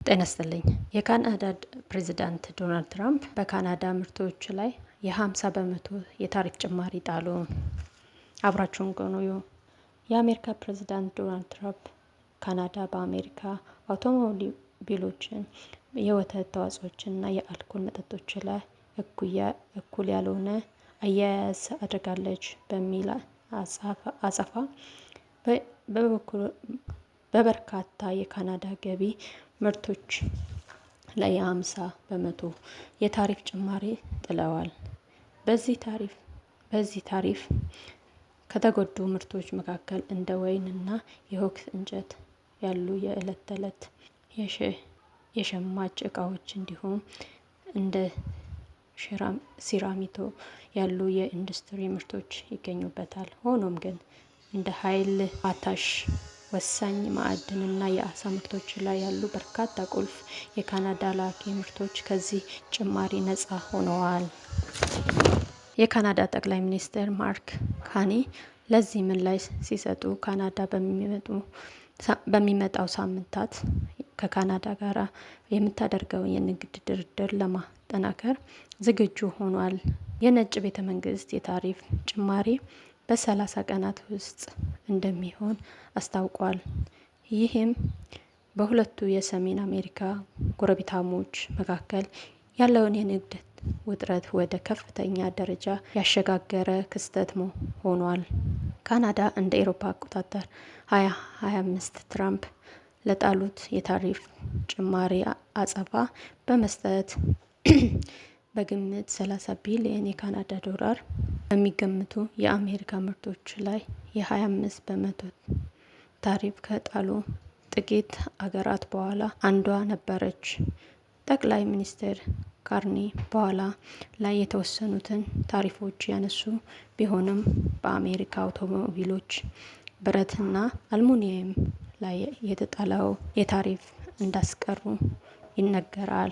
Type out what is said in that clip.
ጤና ይስጥልኝ። የካናዳ ፕሬዚዳንት ዶናልድ ትራምፕ በካናዳ ምርቶች ላይ የ50% የታሪፍ ጭማሪ ጣሉ። አብራችሁን ቆዩ። የአሜሪካ ፕሬዚዳንት ዶናልድ ትራምፕ ካናዳ በአሜሪካ አውቶሞቢሎችን፣ የወተት ተዋጽኦዎችንና የአልኮል መጠጦች ላይ እኩል ያልሆነ አያያዝ አድርጋለች በሚል አጸፋ በበርካታ የካናዳ ገቢ ምርቶች ላይ የ50% የታሪፍ ጭማሪ ጥለዋል። በዚህ ታሪፍ ከተጎዱ ምርቶች መካከል እንደ ወይን እና የኦክ እንጨት ያሉ የዕለት ተዕለት የሸማች ዕቃዎች እንዲሁም እንደ ሴራሚክ ያሉ የኢንዱስትሪ ምርቶች ይገኙበታል። ሆኖም ግን እንደ ኃይል፣ ፖታሽ፣ ወሳኝ ማዕድንና የዓሳ ምርቶች ላይ ያሉ በርካታ ቁልፍ የካናዳ ላኪ ምርቶች ከዚህ ጭማሪ ነፃ ሆነዋል። የካናዳ ጠቅላይ ሚኒስትር ማርክ ካርኒ ለዚህ ምላሽ ሲሰጡ ካናዳ በሚመጣው ሳምንታት ከካናዳ ጋር የምታደርገውን የንግድ ድርድር ለማጠናከር ዝግጁ ሆኗል። የነጭ ቤተ መንግስት የታሪፍ ጭማሪ በ30 ቀናት ውስጥ እንደሚሆን አስታውቋል። ይህም በሁለቱ የሰሜን አሜሪካ ጎረቤታሞች መካከል ያለውን የንግድ ውጥረት ወደ ከፍተኛ ደረጃ ያሸጋገረ ክስተት ሆኗል። ካናዳ እንደ ኤሮፓ አቆጣጠር 2025 ትራምፕ ለጣሉት የታሪፍ ጭማሪ አጸፋ በመስጠት በግምት 30 ቢሊዮን የካናዳ ዶላር በሚገምቱ የአሜሪካ ምርቶች ላይ የ25% ታሪፍ ከጣሉ ጥቂት አገራት በኋላ አንዷ ነበረች። ጠቅላይ ሚኒስትር ካርኒ በኋላ ላይ የተወሰኑትን ታሪፎች ያነሱ ቢሆንም በአሜሪካ አውቶሞቢሎች፣ ብረትና አልሙኒየም ላይ የተጣለው የታሪፍ እንዳስቀሩ ይነገራል።